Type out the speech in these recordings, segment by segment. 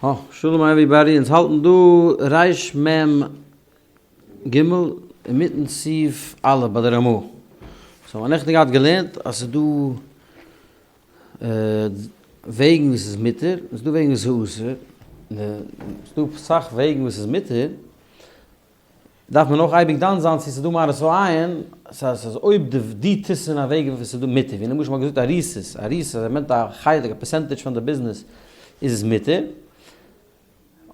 אה, שלום everybody, אונז האלטן דא רש מ ג אינמיטן סעיף א' ביי די רמא. so מ'האט נעכטן געהאט געלערנט אז ס'איז דא וועגן וואס איז מותר, און ס'איז דא וועגן וואס איז אסור, און ס'איז דא אסאך וועגן וואס איז מותר, דארף מען אויך אייביג דן זיין צו ס'איז דא מראית העין, ס'הייסט אז אויב די דו טוסט אין א וועג וואס איז דא מותר, ווי למשל מ'האט געזאגט אריסות, אריסות אז ער נעמט א חלק א percentage פון די ביזנעס איז עס מותר,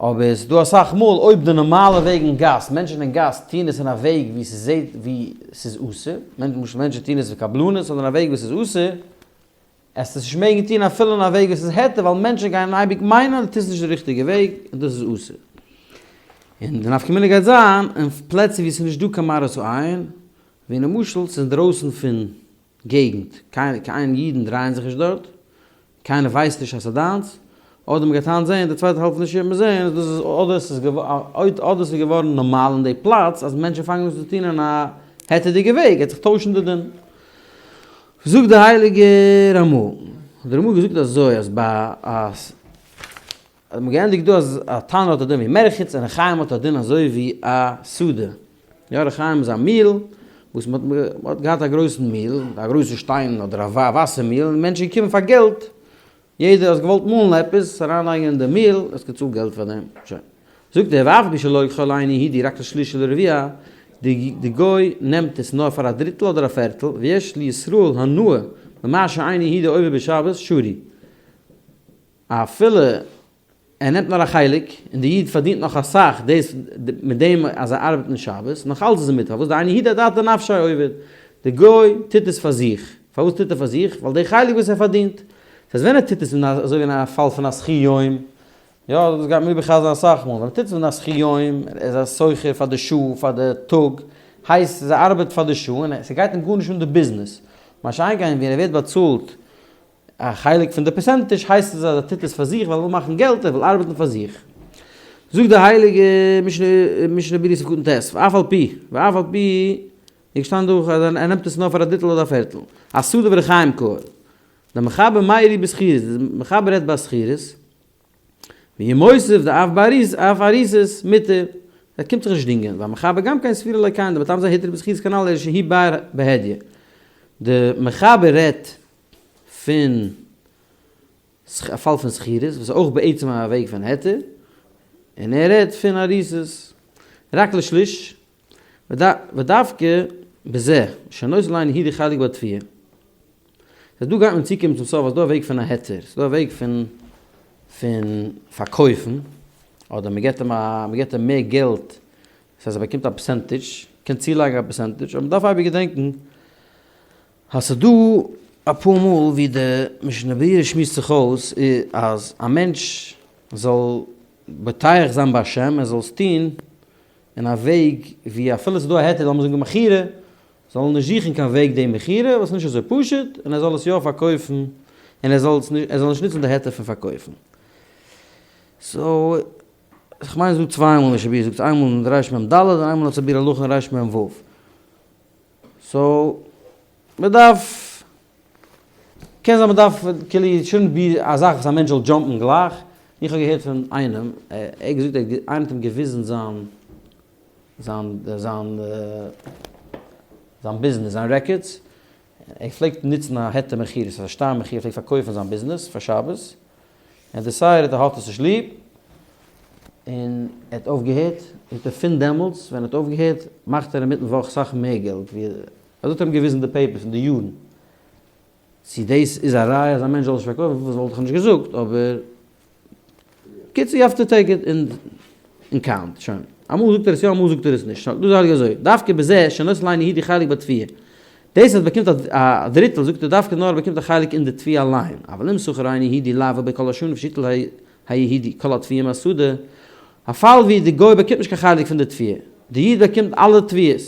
אבער ס'איז דא אסאך מאל אויב די נארמאלע וועג אין גאס, מענטשן אין גאס טוען עס אין א וועג ווי ס'זעט ווי ס'איז אסור, למשל מענטשן טוען עס בקבלנות אדער אין א וועג וואס איז אסור, עסט עס נישט מעגן טון אפילו אין א וועג וואס איז היתר ווייל מענטשן גייען אייביג מיינען אז דו טוסט נישט די ריכטיגע וועג און דאס איז אסור. און די נפקא מינה גייט זיין אין פלעצער וואו עס איז נישט דא קיין מראית העין, ווי למשל ס'איז אינדרויסן פון געגנט, קיין אידן דרייען זיך נישט דארט, קיינער ווייסט נישט אז ס'איז דיינס, אדער מ'גייט היינט זען, די צווייטע האלב פון די שיעור וועט מען זען אז דאס איז אדער ס'איז אדער ס'איז געווארן נארמאל אין די פלאץ אז מענטשן פאנגען אן צו טון אין א היתר'דיגע וועג, גייט זיך טוישן די דין. זאגט דער הייליגער רמא, האט דער רמא געזאגט אזוי אז ביי א האט מען געענדיגט דא אז א תנור האט א דין ווי מרחץ און רחיים האט א דין אזוי ווי א שדה, יא רחיים איז א מיל וואס מען האט געהאט א גרויסן מיל, א גרויסע שטיין אדער א וואסער מיל און מענטשן געקומען פאר געלט יעדער האט געוואלט מאלן עפעס אריינלייגן אין די מיל, האסט געצאלט געלט פאר דעם, שוין. זאגט ער, ואף על פי שלא כל אינו יהודי רק לשליש ולרביע, די גוי נעמט עס נאר פאר א דריטל אדער א פערטל, ויש לישראל הנאה במה שאינו יהודי עובר בשבת שרי. אפילו ער נעמט נאר א חלק, און די איד פארדינט נאך אסאך דאס מיט דעם אז ער ארבעט אין שבת, נאך אלץ איז ער מיט, פארוואס דאינו יהודי אדעתא דנפשיה עביד, די גוי טוט עס פאר זיך, פארוואס טוט ער פאר זיך? ווייל די חלק וואס ער פארדינט, דאס הייסט ווען ער טוט עס אין א אזוי ווי אין א פאל פון א שכיר יום, יא דאס גייט מען איבערחזר'ן אסאך מאל, ווען מען טוט עס אין א שכיר יום, ער איז א שוכר פאר די שעה, פאר די טאג, הייסט עס ער ארבעט פאר די שעה און ס'גייט אים גארנישט אן די ביזנעס, מה שאין כן ווען ער ווערט באצאלט א חלק פון די percentage הייסט עס אז ער טוט עס פאר זיך ווייל ער וויל מאכן געלט, ער וויל ארבעטן פאר זיך. זאגט די הייליגע משנה ברורה סעיף קטן ט', ואף על פי, ואף על פי, איז געשטאנען דא אז ער נעמט עס נאר פאר א דריטל אדער א פערטל. אסדה ורחיים קאי. די מחבר מיירי בשכירות, די מחבר רעדט ביי שכירות, והוא מוסיף דאף באריס אף אריסות מותר, ער קומט זיך נישט דינגען, והמחבר גם כן סבירא ליה כן, דמטעם זה היתר בשכירות כנל אלא שהיא בר בהדיא. די מחבר רעדט פון א פאל פון שכירות וואס איז אויך בעצם א וועג פון היתר, און ער רעדט פון אריסות רק לשליש, ודווקא בזה שנותן לאינו יהודי חלק בתבואה. סאיז דא גייט מען צוקומען צום סוף אז ס'דא א וועג פון א היתר, ס'דא א וועג פון פון פארקויפן, אדער מ'געט אים א מ'געט אים מער געלט, ס'הייסט ער באקומט א percentage, קען צולייגן א percentage, אבער מ'דארף אייביג געדענקן אז ס'איז דא אפאר מאל ווי די משנה ברורה שמועסט זיך אויס אז א מענטש זאל בוטח זיין בהשם, ער זאל עס טון אין א וועג ווי אפילו ס'איז דא א היתר לאמיר זאגן מכירה, זאל ער נישט זוכן קיין וועג די מכירה וואס איז נישט אזוי פשוט און ער זאל עס יא פארקויפן און ער זאל עס נישט ער זאל נישט נוצן די היתר פון פארקויפן. so כ'מיין ס'איז דא צוויי מאל משנה ברורה זאגט עס איינמאל אין רמ ד און איינמאל אין ביאור הלכה אין רמ ו. so מ'דארף, קען זיין מ'דארף, כאילו it shouldn't be א זאך וואס א מענטש זאל jump ן גלייך, איך האב געהערט פון איינעם, ער האט געזאגט איינער האט אים געוויזן זיין זיין זיין זיין ביזנעס, זיין records, ער פלעגט נוצן א היתר מכירה, ס'איז א שטר מכירה, ער פלעגט פארקויפן זיין ביזנעס פאר שבת, און decided ער האט עס נישט ליב, און ער האט אויפגעהערט, זאגט ער פון דעמאלטס ווען ער האט אויפגעהערט מאכט ער אינמיטן וואך סאך מער געלט ווי, אזוי האט ער אים געוויזן די papers פון די יארן, צו דאס איז א ראיה אז א מענטש זאל נישט פארקויפן וואס וואלט איך נישט געזאגט, אבער קיצור you have to take it in count, שוין. אמאל זאגט ער עס יא אמאל זאגט ער עס נישט, דא זאג איך אזוי, דווקא בזה שנותן לאינו יהודי חלק בתבואה, דאס אז באקומט א דריטל זאגט ער דווקא נאר ער באקומט א חלק אין די תבואה אליין, אבל אם שכר אינו יהודי לעבוד בכל השנה ושיטל היהודי כל התבואה מהשדה, א פאל ווי די גוי באקומט נישט קיין חלק פון די תבואה, די איד באקומט אלע תבואות,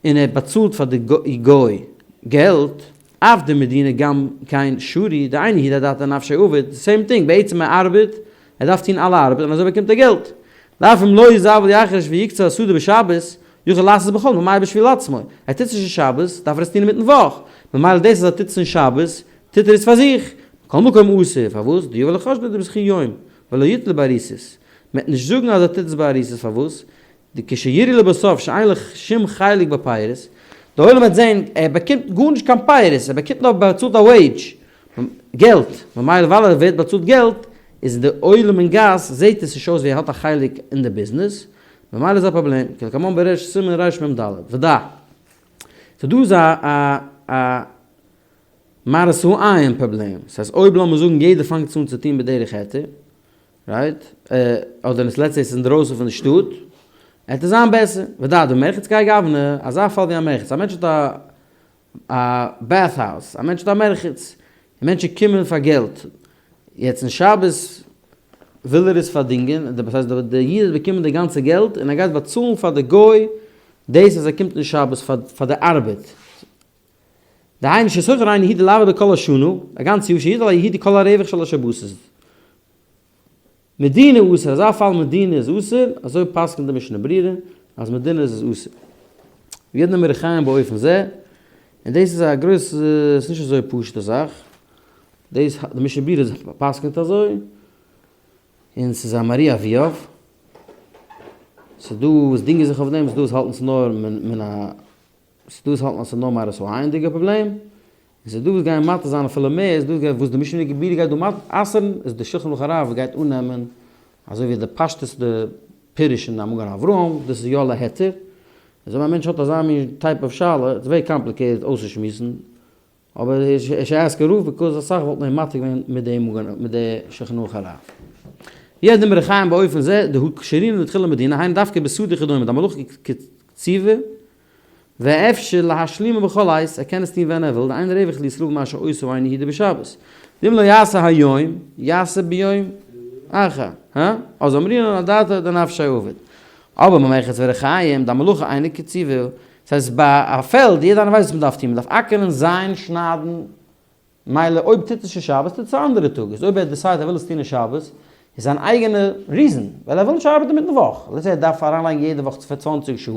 און ער באצאלט פאר די גוי געלט, אף די מדינה גם כן שרי, דאינו יהודי אדעתא דנפשיה עביד, די same thing, בעצם ער ארבעט, ער דארף טון אלע ארבעט און אזוי באקומט ער געלט. דארף אים לא יזבל יחרש ויקצור השדה בשבת, יכול לעשות בחול, ממילא בשביל עצמו. ער טוט עס נישט אין שבת, דארף ער עס טון אינמיטן וואך. ממילא דאס אז ער טוט עס אין שבת, טוט ער עס פאר זיך. מכל מקום אסור, פארוואס? דיבא לחשבון דבשכיר יום. ולא יתלה באריסות, מען וועט נישט זאגן אז ער טוט עס באריסות פארוואס? די כשיראו לבסוף שאין לך שום חלק בפירות, די עולם וועט זען ער באקומט גארנישט קיין פירות, ער באקומט נאר באצאלט א וועידזש, געלט, ממילא ווייל ער ווערט באצאלט געלט, איז די עולם אין גאס זעט עס נישט אויס ווי ער האט א חלק אין די ביזנעס, ממילא איז א פראבלעם, כלקמן בריש סימן רמ ד, ודע. סאו דא איז א א א מראית העין פראבלעם, ס'הייסט אויב לאמיר זאגן יעדער פאנגט עס אן צו טון בדרך היתר, right? אדער let's say ס'איז אינדרויסן פון די שטאט, עט עס זיין בעסער. ודע דמרחץ כהאי גוונא, אזא פאל ווי א מרחץ, א מענטש האט א א bath house, א מענטש האט א מרחץ, און מענטשן קומען פאר געלט, יעצט אין שבת וויל ער עס פארדינגען, דאס הייסט די איד האט באקומען די גאנצע געלט און ער גייט באצאלן פאר די גוי דאס אז ער קומט אין שבת פאר די ארבעט, דהיינו ששוכר אינו יהודי לעבוד בכל השנה, א גאנץ יאר שיטול היהודי כל הרווח של השבתות. מדינא אסור, אזא פאל מדינא איז אסור, אזוי פסק'נט די משנה ברורה אז מדינא איז אסור. וידנא מרחיים באופן זה, און דאס איז א גרויסע, ס'איז נישט אזוי פשוט'ע זאך, דאס די משנה ברורה פסק'נט אזוי, און ס'איז א מהר"י אבוהב, ס'איז דא וואס דינגען זיך אויף דעם, ס'איז דא וואס האלטן ס'איז נאר מן ה, ס'איז דא וואס האלטן אז ס'איז נאר מראית העין'דיגע פראבלעם, און ס'איז דא וואס גייען מתיר זיין אפילו מער, איז דא וואס די משנה ברורה גייט דא אסר'ן, איז די שולחן ערוך הרב גייט אננעמען אזוי ווי די פשטות די פירוש אין המגן אברהם, דאס איז יא להיתר, איז אויב א מענטש האט אזא מין type of שאלה, it's very complicated אויסצושמועסן, אבער ער should ask א רב because אסאך וואלטן אים מתיר געווען מיט די מגן מיט די שולחן ערוך הרב. יש דברי חיים באופן זה, דהא שרינן לתחילה מדינא, היינו דווקא בשדה וכדומה, דהמלאכה קצובה, ואפשר להשלימה בכל עת, ער קען עס טון ווען ער וויל, דאין רווח לישראל במה שעושה אינו יהודי בשבת. ואם לא יעשה היום, יעשה ביום אחר. הא? אז אמרינן אדעתא דנפשיה עביד. אבער במרחץ וריחיים, דהמלאכה אינה קצובה, ס'הייסט ביי א פעלד, יעדער איינער ווייסט וואס מ'דארף טון, מ'דארף אקערן, זייען, שניידן, מילא אויב טוט עס שוין שבת טוט עס א אנדערע טאג, איז אויב ער decide ער וויל עס טון אין שבת, איז זיין אייגענע reason, ווייל ער וויל נישט ארבעטן אינמיטן וואך, let's say ער דארף אריינלייגן יעדע וואך פאר 20 שעה,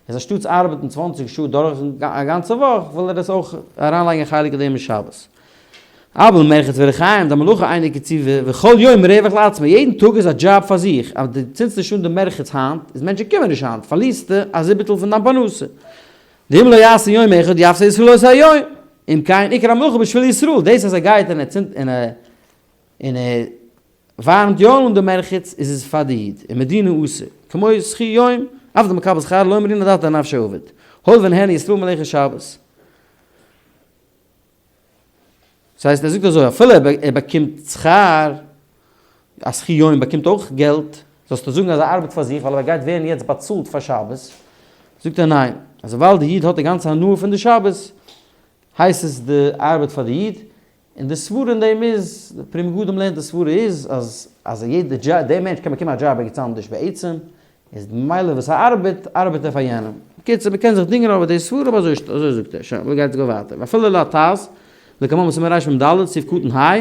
איז אנשטאטס ארבעטן 20 שעה דורך א גאנצע וואך, וויל ער עס אויך אריינלייגן א חלק דעם אין שבת. אבל מרחץ וריחיים, דהמלאכה אינה קצובה, וכל יום רווח לעצמו, יעדן טאג איז א דזשאב פאר זיך, אז דו צינדסט נישט אן די מרחץ היינט, איז מענטשן קומען נישט היינט, פארלירסטו א זיבעטל פון דיין פרנסה. ואם לא יעשה יום אחד יפסיד ישראל אותו היום, אם כן עיקר המלאכה בשביל ישראל, דאס אז ער גייט און ער צינדט און ער און ער ווארעמט יא אן די מרחץ איז עס פאר די איד, און מדינא אסור, כמו שכיר יום, אף דמקבל שכר לא אמרינן אדעתא דנפשיה עביד, הואיל ונהנה ישראל ממלאכת שבת. דאס הייסט ער זאגט אזוי אפילו ער באקומט שכר, א שכיר יום באקומט אויך געלט, זאלסטו זאגן אז ער ארבעט פאר זיך ווייל ער גייט ווערן יעצט באצאלט פאר שבת, זאגט ער ניין, אז ווייל די איד האט די גאנצע הנאה פון די שבת, הייסט עס די ארבעט פאר די איד, און די סברה אין דעם איז, די פרי מגדים לערנט די סברה איז אז אז יעדע דזשאב, דער מענטש קען באקומען א דזשאב ערגעץ אנדערש בעצם, איז ממילא וואס ער ארבעט, ארבעט ער פאר יענעם. בקיצור, מ'קען זיך דינגען אבער די סברה, אבער אזוי אזוי זאגט ער. שוין, מ'גייט גאר ווייטער. ואפילו לטז, לקמן בסימן רמ ד, סעיף קטן ה,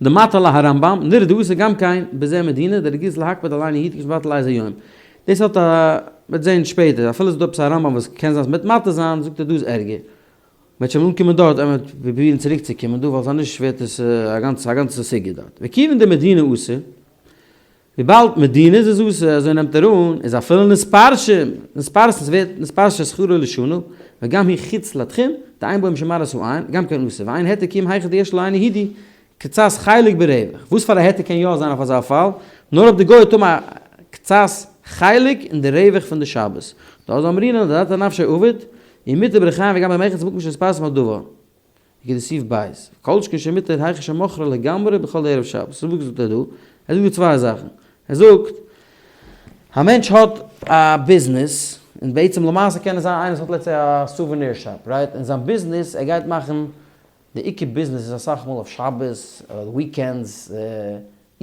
דמטה להרמב ם, נראה דאסור גם כן בזה מדינא, דרגילות להקפיד על עין יהודי כשמבטל איזה יום. דאס האט א, מ'וועט זען שפעטער, אפילו ס'איז דא עפעס א רמב ם וואס קען זיין אז מ'וועט מתיר זיין, זאגט ער דא איז ערגער. מ'וועט שוין אנקומען דארט, און מ'וועט פרובירן צוריק צו קומען דא, ווייל אנישט ווערט עס א גאנצע א גאנצע סוגיא דארט. וכיוון דמדינא אסור, וויבאלד מדינא איז עס אסור, אזוי נעמט ער אן, איז אפילו נתפרשם, נתפרסם, ס'ווערט נתפרש שכרו לשנה, וגם היא חוץ לתחום, דאין בו משום מראית העין, גם כן אסור, ואין היתר כי אם היכא דיש לאינו יהודי קצת חלק ברווח. וואס פאר א היתר קען יא זיין אויף אזא פאל? נאר אויב די גוי האט אן א קצת חלק אין די רווח פון די שבת. דאז אמרינן אדעתא דנפשיה עביד, ומותר בריחיים וגם במרחץ במקום שנתפרסם הדבר. כדסעיף ב', כל שכן שמותר היכא שמוכרה לגמרי בכל ערב שבת. סאו וואס זאגט ער דא? ער זאגט דא צוויי זאכן. ער זאגט, א מענטש האט א ביזנעס, און בעצם למעשה קען עס זיין איינער וואס האט let's say א souvenir shop, right? און זיין ביזנעס, ער גייט מאכן, די עיקר ביזנעס איז אסאך מאל אויף שבת, אדער weekends,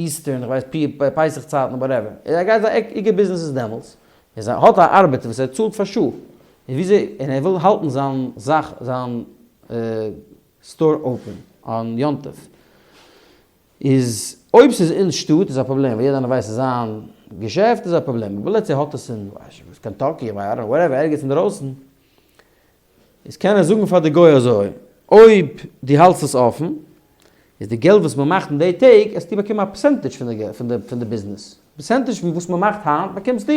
Eastern, איך ווייס, פסח צייטן, whatever. ער גייט זיין עיקר ביזנעס איז דעמאלטס. איז ער האט א ארבעטער וואס ער צאלט פאר שעה. און וויאזוי, און ער וויל האלטן זיין זאך, זיין store open on יום טוב. איז אויב ס'איז אין שטאט איז א פראבלעם, ווייל יעדער איינער ווייסט אז זיין געשעפט איז א פראבלעם. אבער let's say ער האט עס אין קענטאקי, איך ווייס, whatever, ערגעץ אינדערויסן. איז קען ער זאגן פאר די גוי אזוי, אויב דו האלטסט עס אפן. איז די געלט וואס מען מאכט אין די טעג, עסטו באקומען א percentage פון די פון די ביזנעס. percentage פון וואס מען מאכט היינט באקומסטו.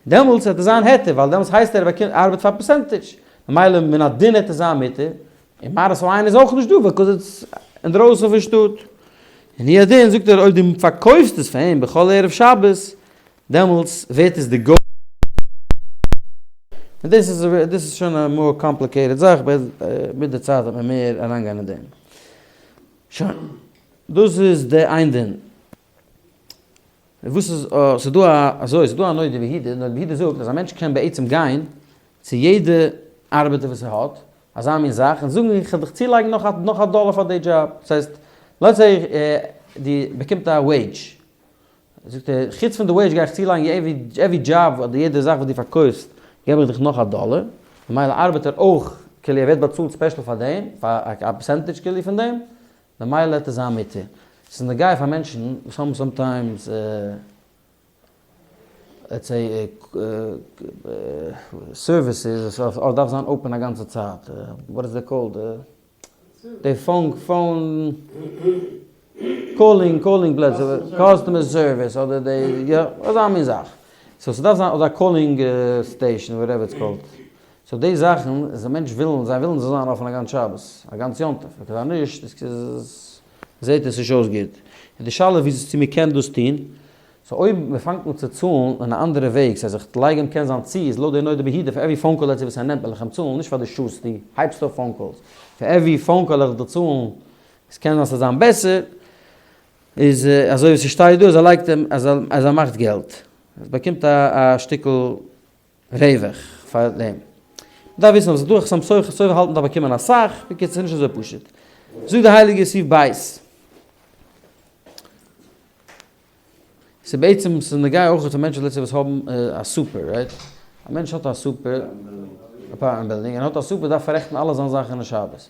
דעמאלטס וועט עס זיין היתר, ווייל דעמאלטס הייסט ער באקומט ארבעט פאר percentage. ממילא מן הדין וועט עס זיין מותר, און מראית העין איז אויך נישט דא, because it's אינדרויסן פון שטאט. און הוא הדין זאגט ער אויב דו פארקויפסט עס פאר אים בכל ערב שבת, דעמאלטס ווערט עס די גוי. און דאס איז דאס איז שוין א more complicated זאך, מיט די צייט וועט מען מער אריינגיין אין דעם. שוין. דאס איז די איין דין. וואס איז, ס'איז דא א, אזוי, ס'איז דא א נודע ביהודה, נודע ביהודה זאגט אז א מענטש קען בעצם גיין צו יעדע ארבעטער וואס ער האט, אזא מין זאך, און זאגן איך וועל דיך צולייגן נאך א נאך א דאלער פאר די דזשאב. דאס הייסט, let's say דו באקומט א וועידזש, זאגט ער, חוץ פון די וועידזש גיי איך צולייגן every job אדער יעדע זאך וואס דו פארקויפסט געב איך דיך נאך א דאלער, ממילא ארבעט ער אויך, כאילו ער ווערט באצאלט special פאר דעם, פאר א percentage כאילו פון דעם, ממילא האט ער זיין מותר. ס'איז נוגע פאר מענטשן וואס האבן sometimes let's say services וואס דארף זיין open א גאנצע צייט, what is that called? די phone phone calling calling פלעצער, customer service אדער די יא אזא מין זאך. so ס'דארף זיין אדער א calling station whatever it's called. so די זאכן איז א מענטש ווילן זיי ווילן זאל זיין אפען א גאנץ שבת א גאנץ יום טוב because אז נישט איז זעהט עס נישט אויס גוט. איז די שאלה ווי צו מ'קען דאס טוהן. so אויב מ'פאנגט אן צו צאלן אין א אנדערע וועג ס'הייסט איך לייג אים קען זיין צו איז לויט די נודע ביהודה פאר every phone call וואס ער נעמט וועל איך אים צאלן נישט פאר די שעות דו הייבסט אויף phone calls פאר every phone call וועל איך דיר צאלן עס קען זיין ס'זאל זיין בעסער איז אזוי ווי ס'שטייט דא אז ער לייגט אים אז ער מאכט געלט ער באקומט א שטיקל רווח פאר דעם. מ'דארף וויסן אז ס'איז דא א חתם סופר, סופר האלט מ'דארף באקומען אסאך, בקיצור ס'איז נישט אזוי פשוט. זאגט די הייליגע סעיף בית. ס'איז בעצם ס'איז נוגע אויך צו מענטשן let's say וואס האבן א super, right? א מענטש האט א super, apartment building, און האט א super דארף פאררעכטן אלע זיינע זאכן אין שבת.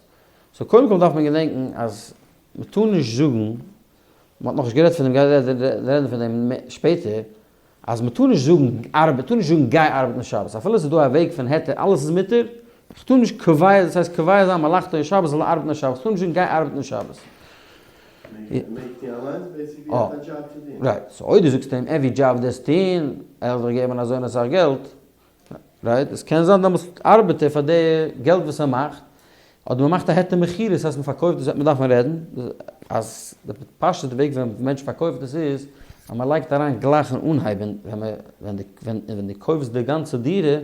so קודם כל דארף מען געדענקן אז מ'טאר נישט זאגן, מ'האט נאכנישט גערעדט פון דעם, גייט רעדן פון דעם שפעטער, אז מען טאר נישט זאגן ארבעט, טאר נישט זאגן גיי ארבעטן שבת, אפילו עס איז דא א וועג פון היתר, אלעס איז מותר, איך טאר נישט קובע, דאס הייסט קובע זיין מלאכתו אין שבת זאל ער ארבעטן אין שבת, איך טאר נישט זאגן גיי ארבעטן אין שבת. right, so אויב דו זאגסט אים every job דאס טון, ער זאל דיך געבן אזוי און אסאך געלט, right, עס קען זיין דעמאלטס ארבעט ער פאר די געלט וואס ער מאכט, אדער מען מאכט א היתר מכירה, דאס הייסט מען פארקויפט דאס וועט מען דארפן רעדן, אז די פשוט'ע וועג ווען מענטש פארקויפט עס איז, אז מען לייגט אריין גלייך אין אנהייב ווען ווען ווען דו קויפסט די גאנצע דירה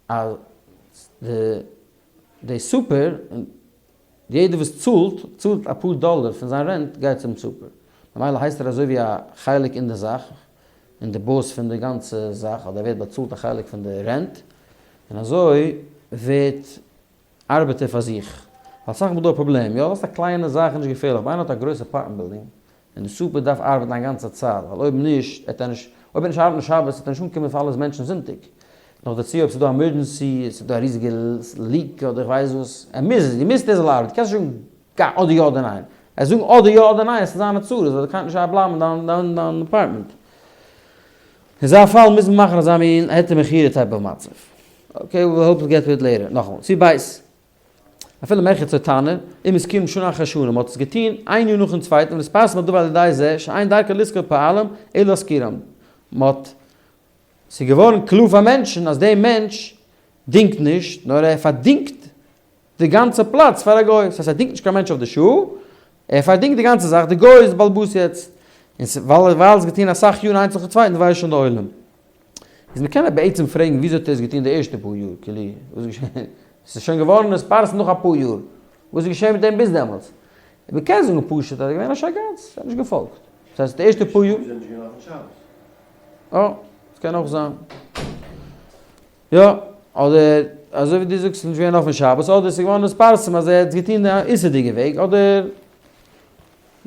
אז די די super יעדער וואס צאלט, צאלט אפאר דאלער פון זיין rent גייט צום super. ממילא הייסט ער אזוי ווי א חלק אין די זאך, אין די boss פון די גאנצע זאך, אדער ער ווערט באצאלט א חלק פון די rent, און אזוי ווערט ארבעט ער פאר זיך. ווייל אסאך מאל דא א פראבלעם, יא האסט א קליינע זאך איז נישט געפערליך, אבער איינער האט א גרויסע apartment building, און די super דארף ארבעטן א גאנצע צייט, ווייל אויב נישט וועט ער נישט, אויב ער נישט ארבעטן שבת וועט ער נישט אנקומען פאר אלע מענטשן זונטאג. נאכדערצו אויב ס'איז דא emergency, ס'איז דא א ריזיגע leak אדער איך ווייס וואס, ער מוז, דו מוזט ער זאל ארבעטן, דו קענסט נישט זאגן גיי אדער יא אדער ניין. ער זאגן אדער יא אדער ניין, עס איז זיינע צרות, ווייל ער קען נישט בלייבן אין דיין אפארטמענט. אין אזא פאל מוז מען מאכן אזא מין היתר מכירה type of מצב. okay, we hope to get to it later. נאכאמאל, צו בית. אפילו מרחץ או תנור, אם השכירם שנה אחר שנה, מען האט עס געטון איין יאר נאכן צווייטן, ונתפרסם הדבר על ידי זה, שאין דרכו לשכור פועלים, אלא להשכירם. מען האט, ס'איז געווארן קלאר פאר מענטשן אז דער מענטש דינגט נישט, נאר ער פארדינגט די גאנצע פלאץ פאר א גוי. ס'הייסט ער דינגט נישט קיין מענטש אויף די שעה, ער פארדינגט די גאנצע זאך, די גוי איז בעל הבית יעצט. און ווייל ער האט עס געטון אסאך יארן איינס נאכן צווייטן ווייסט שוין די עולם. איז מ'קען בעצם פרעגן וויאזוי האט ער עס געטון די ערשטע פאר יאר, כאילו וואס איז געשען, עס איז שוין געווארן נתפרסם נאך אפאר יאר, וואס איז געשען מיט אים ביז דעמאלטס? מ'קען זאגן פשוט אז ער איז געווען א שייגעץ, ער האט נישט געפאלגט, דאס הייסט די ערשטע פאר יאר. אה, עס קען אויך זיין. יא, אדער אזוי ווי דו זאגסט עס איז נישט געווען אפן שבת, אדער עס איז געווארן נתפרסם אז ער האט עס געטון די איסור'דיגע וועג, אדער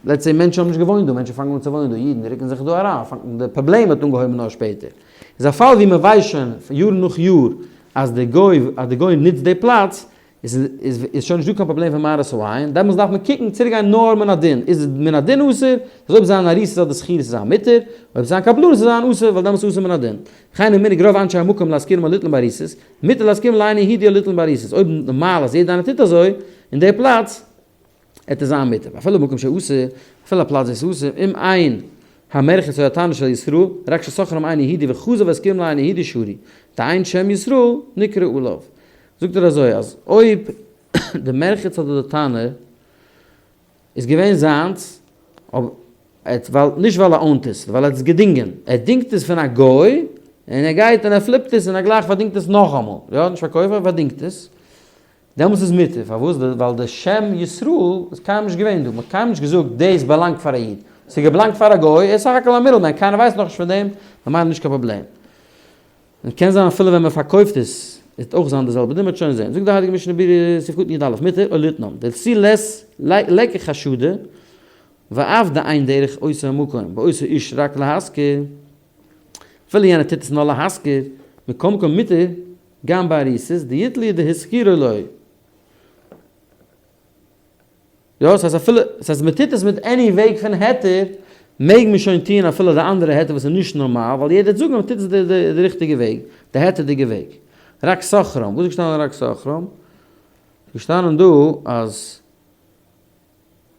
let's say מענטשן האבן נישט געוואוינט דא, מענטשן פאנגן אן צו וואוינען דא, אידן רוקן זיך דא אריין, פאנגט די פראבלעם האט אנגעהויבן נאר שפעטער. איז א פאל ווי מען ווייסט שוין יאר נאך יאר אז די גוי אז די גוי נוצט די פלאץ, איז איז איז שוין נישט דא קיין פראבלעם פון מראית העין, דעמאלטס דארף מען קוקן צוריק גיין נאר מן הדין, איז מן הדין אסור, אז אויב זיין אריסות אדער שכירות איז א מותר, אויב זיין קבלנות איז אן אסור, ווייל דעמאלטס אסור מן הדין. וכן הוא מנהג רוב אנשי המקום להשכירם או ליטלם באריסות, מותר להשכירם לאינו יהודי או ליטלם באריסות, אויב נארמאל אז יעדער איינער טוט אזוי אין די פלאץ. עט עס זיין מותר, אפילו מקום שאסור, אפילו א פלאץ וואו ס'איז אסור, אם אין המרחץ או התנור של ישראל, רק ששכרם אינו יהודי וחזר והשכירם לאינו יהודי שרי, דאין שם ישראל נקרא עליו. זאגט ער אזוי אז אויב די מרחץ אדער די תנור איז געווען זיינס, אבער ער האט ווייל נישט ווייל ער own ט עס, ווייל ער האט עס געדינגען, ער דינגט עס פון א גוי, און ער גייט און ער flip ט עס און ער גלייך פארדינגט עס נאכאמאל, יא נישט פארקויפט ער פארדינגט עס, דעמאלטס איז מותר, פארוואס? ווייל די שם ישראל איז קיינמאל נישט געווען דא, מען האט קיינמאל נישט געזאגט דאס באלאנגט פאר א איד, ס'איז געבלאנגט פאר א גוי, ער איז סך הכל א middleman, קיינער ווייסט נאכנישט פון דעם, ממילא נישט קיין פראבלעם. און קען זיין אפילו ווען מען פארקויפט עס, וועט אויך זיין די זעלבע דין, מען וועט שוין זען. זאגט די הייליגע משנה ברורה סעיף קטן י"א, מותר או ליתנם, דלתי לית ליכא חשדא, ואף דאין דרך אותו המקום באותו איש רק להשכיר, אפילו יענער טוט עס נאר להשכיר, מכל מקום מותר גם באריסות דיתלי דהשכירו לו. יא, ס'הייסט אפילו, ס'הייסט מ'טוט עס מיט any וועג פון היתר, מעג מען שוין טוען אפילו די אנדערע היתר וואס איז נישט נארמאל, ווייל יעדער וועט זאגן אז מ'טוט עס די די ריכטיגע וועג, די היתר'דיגע וועג. רק שכרם, וואס איז געשטאנען רק שכרם? ס'איז געשטאנען דא אז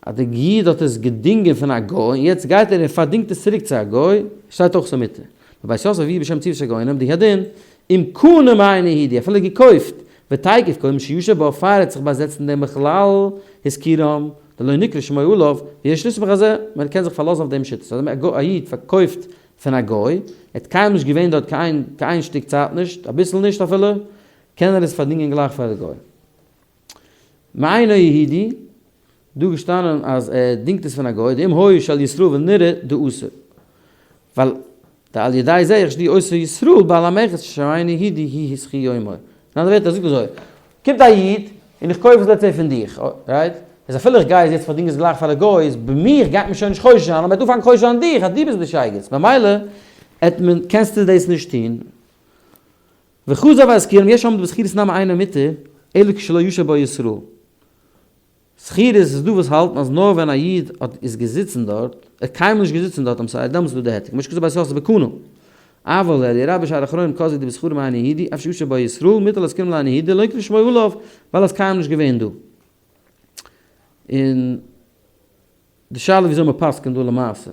אז די איד האט עס געדינגען פון א גוי און יעצט גייט ער און פארדינגט עס צוריק צו א גוי, שטייט אויך ס'איז מותר. בבית יוסף הביאו בשם צוות הגאונים די הדין, אם קנה מאינו יהודי, אפילו געקויפט, ותיכף קודם שישב בה פאר ער האט זיך באזעצט אין דעם בכלל השכירם, דלא נקרא שמו עליו, ויש לסמוך על זה, מען קען זיך פארלאזן אויף דעם שיטה. אז א איד פארקויפט פון א גוי, ער האט קיינמאל נישט געווען דארט קיין קיין שטיק צייט נישט, אביסל נישט אפילו, קען ער עס פארדינגען גלייך פאר די גוי. מאינו יהודי, דא געשטאנען אז ער דינגט עס פון א גוי, דאם היה של ישראל ונראה דאסור, ווייל דעל ידי זה יחשדו אותו ישראל בעל המרחץ שאינו יהודי הוא השכירו. אין אנדערע ווערטער ער זאגט אזוי, קומט א איד און איך קויף עס let's say פון דיך, right? איז אפילו איך גיי עס יעצט פארדינגען עס גלייך פאר די גוי, איז ביי מיך גייט מען שוין נישט חושד זיין, אבער מען וועט אנפאנגען חושד זיין דיך אז דו ביסט די שייגעץ, ממילא עט מען קענסטו דאס נישט טון. וחזר והזכירם יש אומרים בשכירות נמי אינו מותר אלא כשלא ישב בו ישראל. שכירות איז דא וואס האלטן אז נאר ווען א איד האט איז געזיצן דארט, ער האט קיינמאל נישט געזיצן דארט אום ס'איז דעמאלטס איז דא די היתר, כמו שכתוב בית יוסף בקנה. אבל אלי' רבה שאר אחרונים כזו דבשכרו מאינו יהודי אף שישב בו ישראל מותר להשכירם לאינו יהודי לא יקרא שמו עליו ווייל ער איז קיינמאל נישט געווען דא. און די שאלה וויאזוי מ'פסק'נט דא למעשה.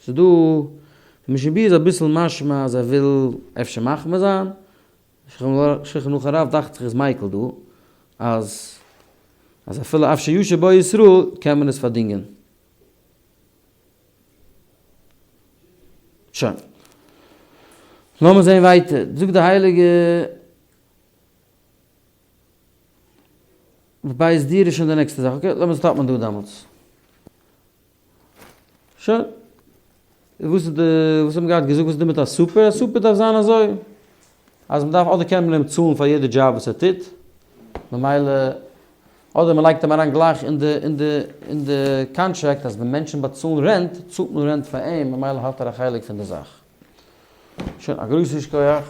ס'איז דא, פון משנה ברורה איז אביסל משמע אז ער וויל אפשר מחמיר זיין, שולחן ערוך הרב דאכט זיך איז מיקל דא, אז אז אפילו אף שישב בו ישראל קען מען עס פארדינגען. שוין. לאמיר זען ווייטער. זאגט די הייליגע בית דיר איז שוין די נעקסטע זאך. okay, לאמיר stop ן דא דעמאלטס. שוין. וואס איז די, וואס האט מען געהאט געזאגט, וואס איז דא מיט א super? א super דארף זיין אזוי, אז מען דארף אדער קען מען אים צאלן פאר יעדע דזשאב וואס ער טוט, ממילא, אדער מען לייגט אים אריין גלייך אין די, אין די, אין די קאנטראקט אז ווען מענטשן באצאלן rent, צאלט מען rent פאר אים, ממילא האט ער א חלק פון די זאך. שוין, א גרויסן שכוח.